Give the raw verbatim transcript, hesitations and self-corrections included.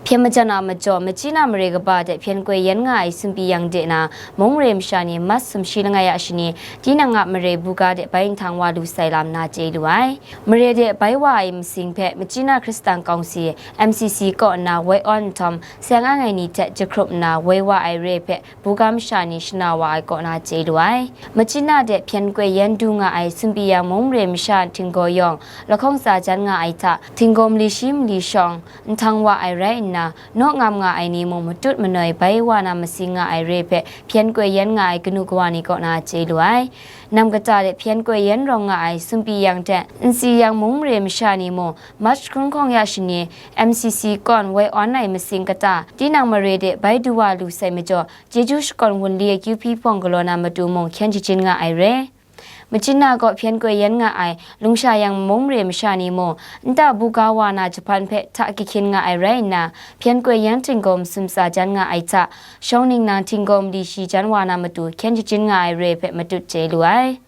Hpyen majan a majaw, Machina mare kaba de hpyen koi yan nga ai Sunpyi Yang de na mung mare masha ni March sumshi langai a shani, tinang a mare buga de bai nhtang wa lu sai lam na chye lu ai. Mare de bai wa ai masing hpe Machina Hkristan Kawngsi, M C C, kaw nna woi awn nhtawm, seng ang ai ni hte jahkrup nna woi wa ai re hpe buga masha ni shana wa ai kaw na chye lu ai. Machina de hpyen koi yan du nga ai Sunpyi Yang mung mare masha htinggaw yawng lahkawng tsa jan nga ai hta, htinggaw mali shi mali shawng nhtang wa ai rai nna, naw ngam nga ai ni mung matut manoi bai wa na masing nga ai re hpe hpyen koi yan nga ai kanu kawa ni kaw na chye lu ai. Nam kata de hpyen koi yan rawng nga ai Sunpyi Yang hte Nsi Yang mung mare masha ni mung, March hkun hkawng ya shani, M C C kawn woi awn ai masing kata, tinang mare de bai du wa lu sai majaw, chyeju shakawn wunli akyu hpyi hpawng galaw na matu mung hkyen shajin nga ai re. Machina kaw hpyen koi yan nga ai Lungsha Yang mung mare masha ni mung, nta buga wa na jahpan hpe hta kahkyin nga ai rai nna, hpyen koi yan htinggaw masum tsa jan nga ai hta, shawng ningnan htinggaw mali shi jan wa na matu hkyen shajin nga ai re hpe matut chye lu ai.